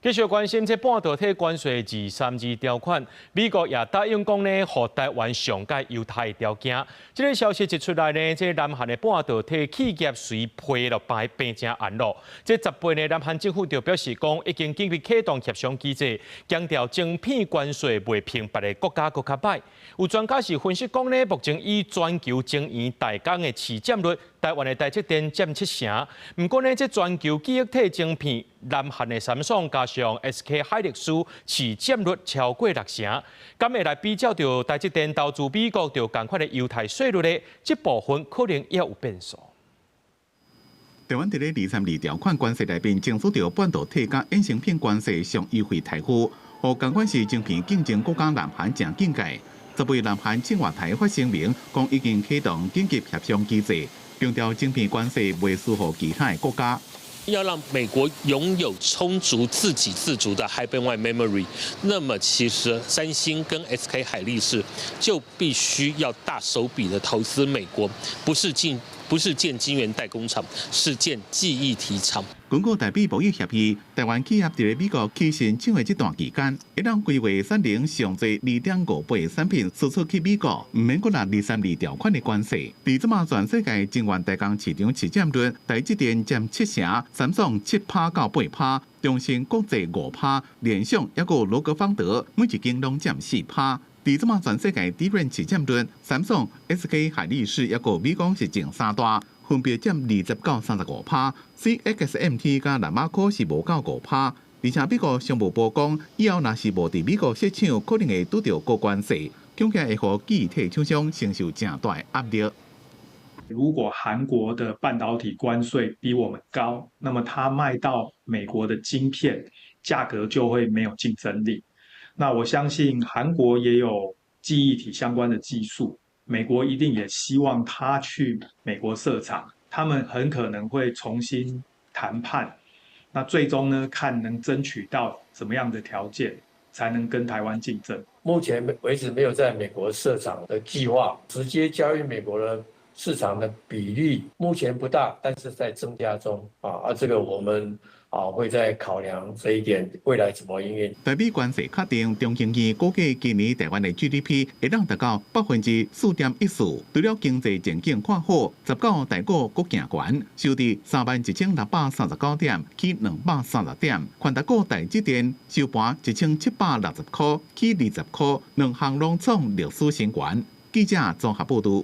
繼續關心這半導體關稅二三二條款，美國也答應講呢，予台灣上蓋優待條件。這个消息一出來呢，這南韓的半導體企業隨批落擺變成安咯。這十八呢，南韓政府就表示講，已經緊急啟動協商機制，強調晶片關稅袂評別个國家閣較歹。有專家是分析講呢，目前以全球晶圓代工的市佔率，台灣的台積電佔七成。毋過呢，這全球記憶體晶片，南韓的三星加上 SK 海力士市佔率超過六成，敢會來比較著台積電投資美國著仝款的優待稅率咧，這部分可能也有變數。台灣佇咧二三二條款關稅內面，爭取著半導體佮衍生品關稅上優惠待遇，予仝款是晶片競爭國家南韓誠警戒。十八南韓青瓦台發聲明，講已經啟動緊急協商機制，強調晶片關稅袂輸予其他的國家。要讓美國擁有充足自給自足的 High Bandwidth Memory，那麼其實三星跟 SK 海力士就必須要大手筆的投資美國，不是建晶圓代工廠，是建記憶體廠。根據台美貿易協議，台灣企業佇咧美國起新廠的這段期間，會當規劃產能上濟2.58產品輸出去美國，毋免閣納二三二條款的關稅。佇這馬全世界晶圓代工市場市佔率，台積電佔七成，三星7趴到8趴，中芯國際5趴，聯想抑閣羅格方德每一間攏佔4趴。佇這馬全世界 DRAM 市佔率，三星、SK 海力士抑閣美光是前三大，分別佔20到35趴，CXMT 佮南亞科是無夠5趴。而且美國商務部講，以後若是無佇美國設廠，可能會拄著高關稅，恐驚會予記憶體廠商承受誠大壓力。如果韓國的半導體關稅比我們高，那麼它賣到美國的晶片價格就會沒有競爭力。那我相信韓國也有記憶體相關的技術，美國一定也希望他去美國設廠，他們很可能會重新談判。那最終呢，看能爭取到什麼樣的條件，才能跟台灣競爭。目前為止沒有在美國設廠的計劃，直接交易美國的市場的比例目前不大，但是在增加中啊。啊，這個我們啊會再考量這一點，未來怎麼營運。台美關稅確定，中研院估計今年台灣的 GDP 會當達到4.14%，除了經濟前景看好，十九台股閣行懸，收佇31,639點，起230點。權值股台積電收盤1760塊，起20塊，兩項攏創歷史新高。記者綜合報導。